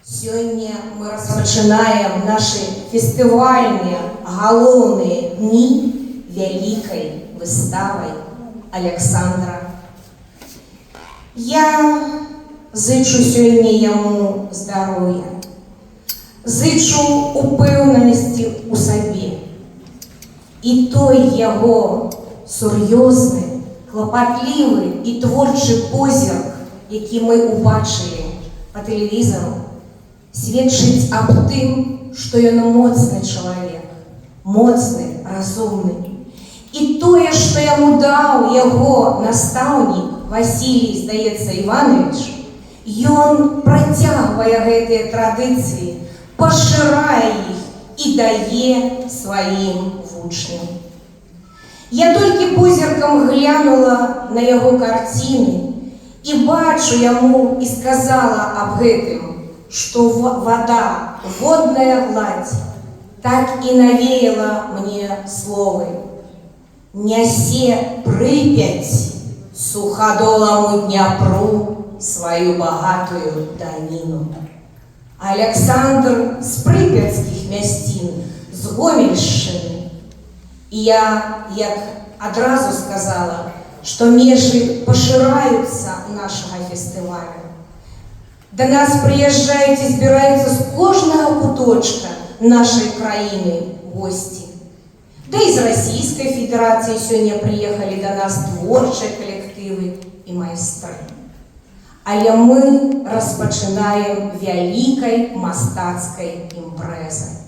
Сёння мы распачынаем нашы фестывальныя галоўныя дні вялікай выставай Александра. Я зычу сёння яму здароўя, зычу упэўненасці ў сабе. І той яго сур'ёзны, клапатлівы і творчы позірк, які мы ўбачылі па тэлевізару, сведчыць аб тым, што ён моцны чалавек, моцны, разумны. І тое, што яму даў яго настаўнік Васілій, здаецца, Іванович, ён працягвае гэтыя традыцыі, пашырае іх і дае сваім вучням. Я толькі позіркам глянула на яго карціны і бачу, яму і сказала аб гэтым, што вада, водная гладзь, так і навеяла мне словы: «Нясе Прыпяць сухадоламу Дняпру сваю багатую даніну». Александр з прыпяцкіх мясцін, з Гомельшчыны. І я, як адразу сказала, што межы пашыраюцца нашага фестывалю. Да нас прыязджаюць і збіраюцца з кожнага куточка нашай краіны госці. Да і з Расійскай Федэрацыі сёння прыехалі да нас творчыя калектывы і майстры. Але мы распачынаем вялікай мастацкай імпрэзай.